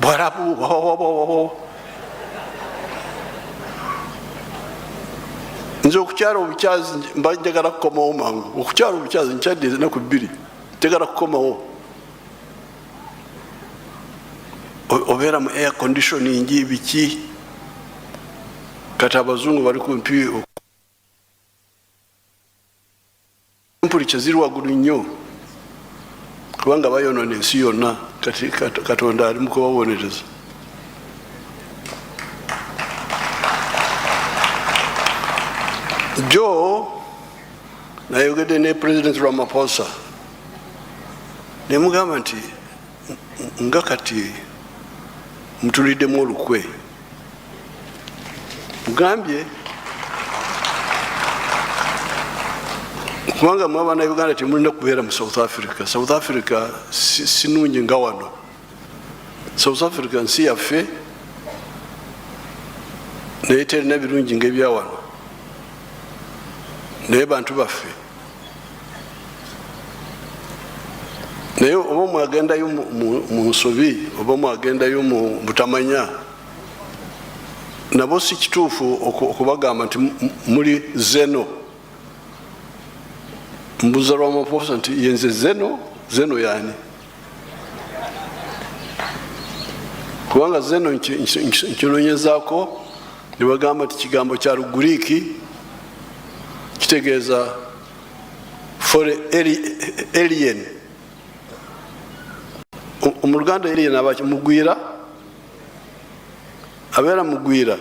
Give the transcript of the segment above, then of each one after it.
Bwarabu. Nze okukyala obukyazi mba njagala kukomawo mangu. Okukyala obukyazi nkyadde enaku 2, njagala kukomawo. Obeera mu air conditioning biki, kati abazungu bali kumpi temperature ziri waggulu nnyo kubanga bayonoona ensi yonna. Kati Katonda ali mu kubabonereza. Jo nayogedde ne President Ramaphosa nemugamba nti nga kati mutuliddemu olukwe, mugambye kubanga mwe abaana Uganda temulina kubeera mu South Africa. South Africa sinungi nga wano. South Africa nsi yaffe naye terina birungi ngaebya wano, naye bantu baffe. Naye oba mwagendayo mu nsobi oba mwagendayo mu butamanya, nabo si kituufu okubagamba nti muli zeno. Mbuza Ramaphosa nti yenze zeno, zeno yani? Kubanga zeno nkinonyezaako nebagamba nti kigambo kya Luguriiki kitegeeza for alien. Mu Luganda alien aba mugwira, abeera mugwira.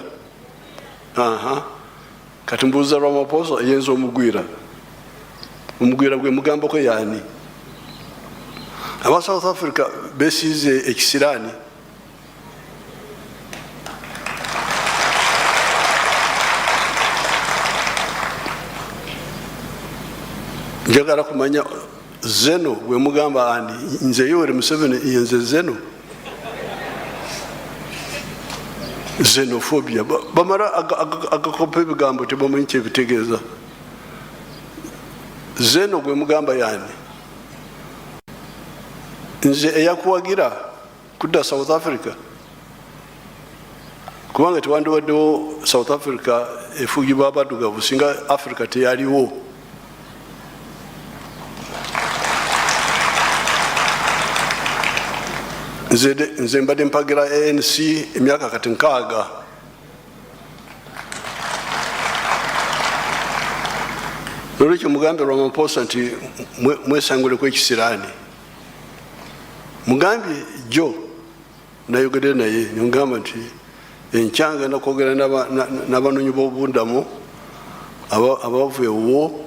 Aha. Kati mbuuza Ramaphosa yenza omugwira, omugwira gwe mugambako yani? Aba South Africa besiize ekisiraani. Njagala kumanya zeno gwe mugamba ani? Nze Yoweri Museveni yenze zeno? Xenophobia. Bamala agakopa ebigambo tebamanyi kyebitegeeza. Zeno gwe mugamba yani? Nze eyakuwagira kudda South Africa, kubanga tewandiwaddewo South Africa efugibwa abaddugavu singa Africa teyaliwo. Nze mbadde mpagira ANC emyaka kati 60. Nolwekyo mugambe Ramaphosa nti mwesanguleko ekisiraani. Mugambye jo nayogedde naye nemugamba nti enkya ngenda kwogera n'abanoonyi b'obubudamo abavu ewuwo,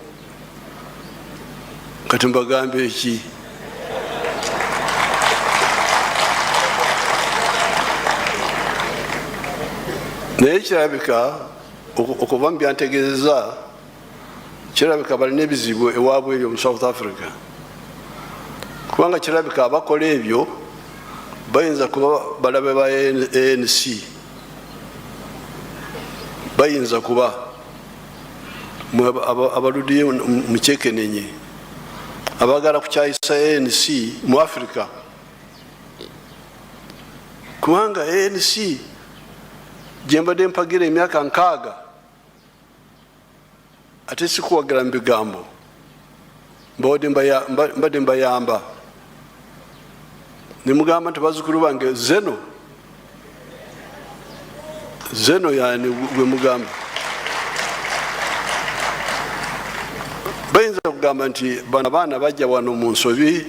kati mbagambe eki? Naye kirabika okuva mu byantegeezezza, kirabika balina ebizibu ewaabwe ebyo mu South Africa, kubanga kirabika abakola ebyo bayinza kuba balabe ba ANC, bayinza kuba abaludiye mukyekenenye abagala kukyayisa ANC mu Africa, kubanga ANC gyembadde mpagira emyaka 60 ate sikuwagira mu bigambo, mbadde mbayamba nemugamba nti bazukulu bange zeno zeno yani gwe mugamba. Bayinza kugamba nti bano abaana bajja wano mu nsobi,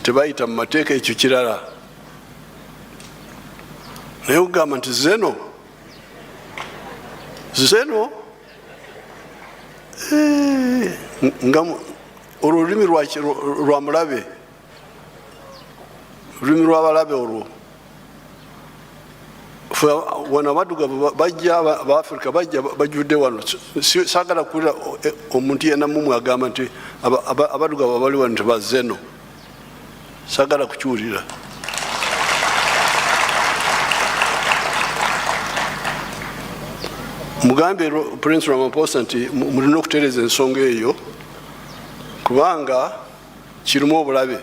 tebayita mu mateeka, ekyo kirala. Naye okugamba nti zeno zeno, nga olwo olulimi lwa mulabe, olulimi lw'abalabe olwo. Wano abaddugavu bajja, ba Africa bajja bajjudde wano. Saagala kuwulira omuntu yenna mumwe agamba nti abaddugavu abali wano tebazeno, saagala kukiwulira. Mugambe Prince Ramaphosa nti mulina okutereeza ensonga eyo kubanga kirimu obulabe.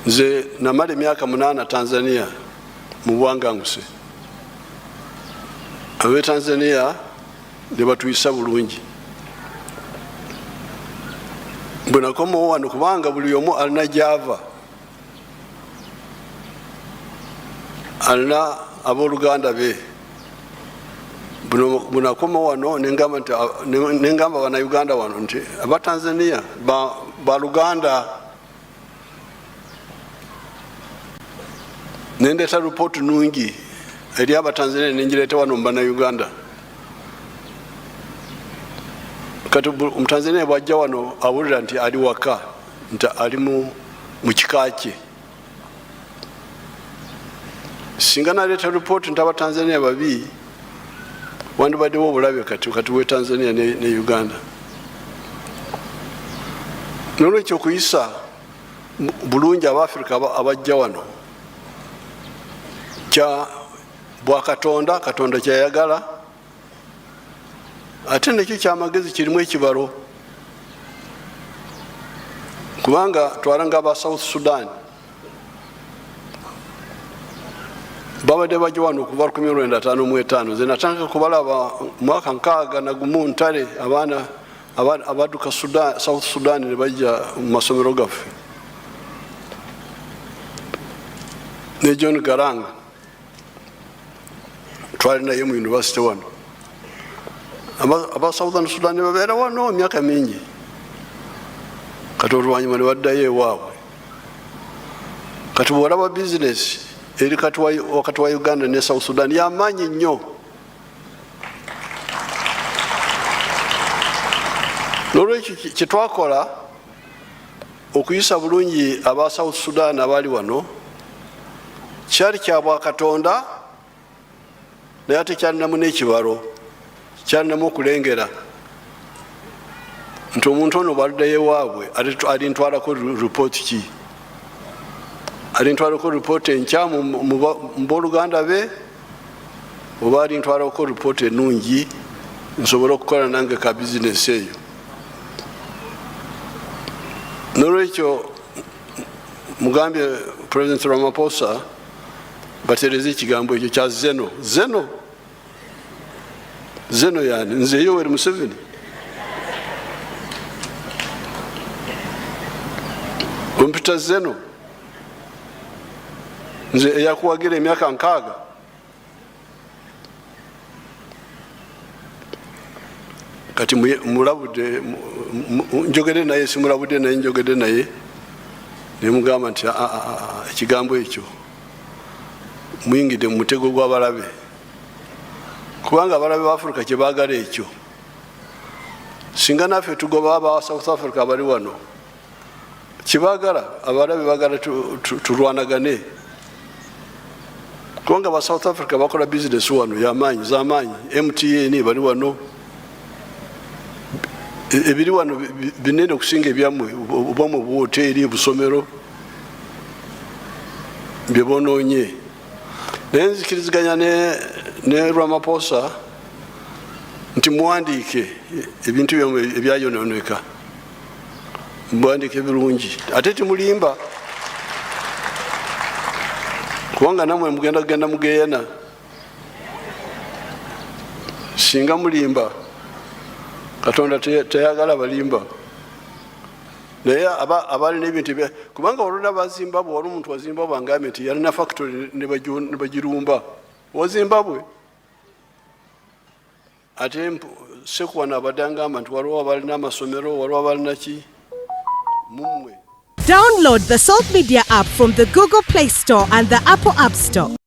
Nze namala emyaka 8 Tanzania mu buwanganguse. Ab'e Tanzania ne batuyisa bulungi. Bwe nakomawo wano, kubanga buli omu alina gy'ava, alina abooluganda be. Bwe nakoma wano nengamba nti nengamba Bannayuganda wano nti aba Tanzania ba Luganda. Nendeeta ripooti nungi eri Abatanzania, nengireeta wano mu Bannayuganda. Kati Omutanzania bwajja wano awulira nti ali waka, nti ali mu kika kye. Singa naleeta ripooti nti Abatanzania babi, wandibaddewo obulabe kati wakati we Tanzania ne Uganda. Nolwekyo okuyisa bulungi Abafirika abajja wano kya bwakatonda, Katonda kyayagala, ate nekyo kyamagezi, kirimu ekibalo, kubanga twala nga aba South Sudan babadde bajja wano okuva 1955. Nze natandika kubalaba mwaka 61 ntale abaana abadduka South Sudan ne bajja mu masomero gaffe, ne John Garang twali naye mu university wano. Aba Southern Sudan ne babeera wano emyaka mingi, kati oluvannyuma ne baddayo ewaabwe. Kati bwolaba bizinesi eri wakati wa Uganda ne South Sudan yamaanyi nnyo. Nolwekyo kyetwakola okuyisa bulungi aba South Sudan abaali wano kyali kya bwakatonda, naye ate kyalinamu n'ekibalo, kyalinamu okulengera nti omuntu ono bwaluddayo ewaabwe alintwalako ripooti ki? Alintwalako ripooti enkyamu mu booluganda be, oba alintwalako ripooti ennungi nsobole okukola nange ka bizinesi eyo? Nolwekyo mugambye President Ramaphosa batereze ekigambo ekyo kya xeno. Xeno, xeno yani nze Yoweri Museveni? Ompita xeno, nze eyakuwagira emyaka 60? Kati mulabudde, njogedde naye, simulabudde naye, njogedde naye nemugamba nti ekigambo ekyo muyingidde mu mutego gw'abalabe, kubanga abalabe ba Africa kyebagala ekyo. Singa naffe tugoba aba South Africa abali wano, kyebagala abalabe bagala tulwanagane, kubanga ba South Africa bakola bizinesi wano yamaanyi, zamaanyi. MTN bali wano, ebiri wano binene okusinga ebyammwe, obwamwe buwoteeri, busomero byebonoonye. Naye nzikiriziganya ne Ramaphosa nti muwandiike ebintu byammwe ebyayononeka, muwandiike birungi, ate timulimba, kubanga namwe mugenda kugenda mugeyana singa mulimba. Katonda teyagala balimba. Naye abalina ebintu, kubanga olina ba Zimbabwe, wali omuntu wa Zimbabwe angambye nti yalina factory ne bagirumba wa Zimbabwe. Ate sekuwana abadde angamba nti waliwo abalina amasomero, waliwo abalina ki mummwe. Download the Salt Media app from the Google Play Store and the Apple App Store.